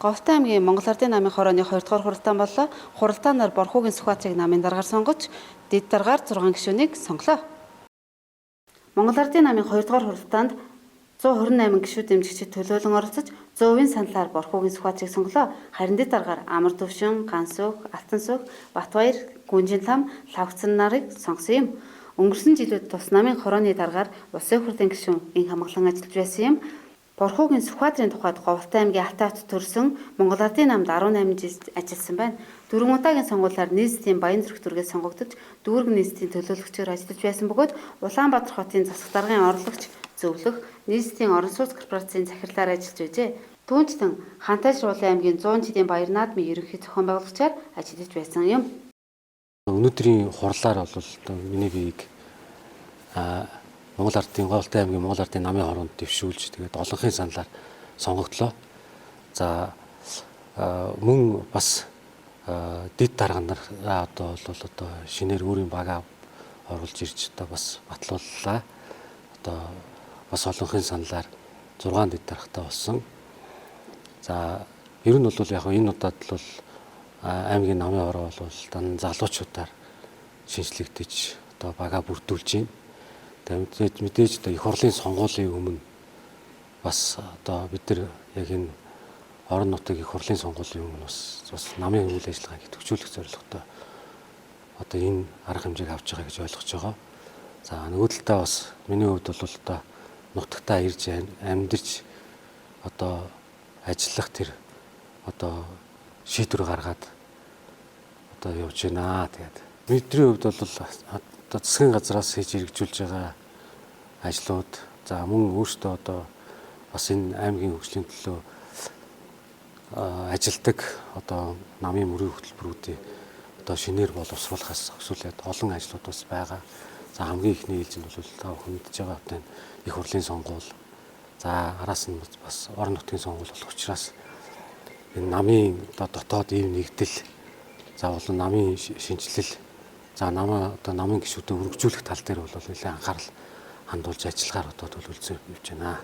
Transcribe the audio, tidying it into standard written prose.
Говьтой аймгийн Монгол Ардын намын хорооны 2 дугаар хуралдаан боллоо. Хуралдаанаар Борхуугийн Сүхбаатарыг намын даргаар сонгож, дэд даргаар 6 гишүүнийг сонглоо. Монгол Ардын намын 2 дугаар хуралдаанд 128 гишүүд дэмжигчид төлөөлөн оролцож 100% саналаар Борхуугийн Сүхбаатарыг сонглоо. Харин дэд даргаар Амар Төвшин, Гансүх, Алтансүх, Батбаяр, Гүнжин лам, Лавгцан нарыг сонгосон юм. Өнгөрсөн жилүүд тус намын хорооны даргаар Улсын хурлын гишүүн инх амгалан ажиллаж байсан юм. Борхуугийн Сүхбаатарын тухайд Говьтой аймгийн Алтай хотод төрсөн, Монгол Ардын намд 18 жил ажилласан байна. Дөрвөн удаагийн сонгуулиар нийслэлийн Баян зүрх дүүргээс сонгогдож, дүүрэг нийслэлийн төлөөлөгчөөр ажиллаж байсан бөгөөд Улаанбаатар хотын засаг даргын орлогч, зөвлөх, нийслэлийн орон сууц корпорацийн захирлаар ажиллаж байжээ. Түүнчлэн Хантайш уулын аймгийн 100 жилийн баяр наадмын ерөнхий зохион байгуулагчаар ажиллаж байсан юм. Өнөөдрийн хурлаар бол одоо миний биеийг Монгол Ардын Говьтой аймгийн Монгол Ардын намын хороонд дэвшүүлж, тэгээд олонхын саналаар сонгогдлоо. За, мөн бас дэд дарга нар одоо бол одоо шинээр өөрийн багаа оруулж ирж одоо бас батлууллаа. Одоо бас олонхын саналаар 6 дэд даргатай болсон. За, ер нь бол яг энэ удаад бол аймгийн намын хороо бол дан залуучуудаар шинжлэгдэж одоо багаа бүрдүүлж байна. Тэгээд мэдээж одоо их хурлын сонгуулийн өмнө бас одоо бид нар яг энэ орон нутгийг их хурлын сонгуулийн өмнө бас намын үйл ажиллагааг идэвхжүүлэх зорилготой одоо энэ арга хэмжээг авч байгаа гэж ойлгож байгаа. За, нөгөө талдаа бас миний хувьд бол одоо нутагтаа ирж амьдарч одоо ажиллах тэр одоо шийдвэр гаргаад одоо явж байна. Тэгээд бидний хувьд бол одоо засгийн газраас хийж хэрэгжүүлж байгаа ажлууд, за мөн өөртөө одоо бас энэ аймгийн хөгжлийн төлөө ажилдаг одоо намын мөрийн хөтөлбөрүүдийг одоо шинээр боловсруулахаас өсвөлээд олон ажлууд бас байгаа. За, хамгийн ихний ээлжинд бол та бүхэн мэдж байгаа одоо энэ их хурлын сонгуул, за араас нь бас орон нутгийн сонгуул болох учраас энэ намын одоо дотоод ийм нэгдэл, за болон намын шинжилэл, за намаа одоо намын гишүүдэд өргөжүүлэх тал дээр бол нэлээд анхаарал хандуулж ажиллахаар одоо төлөвлөсөн явж байна.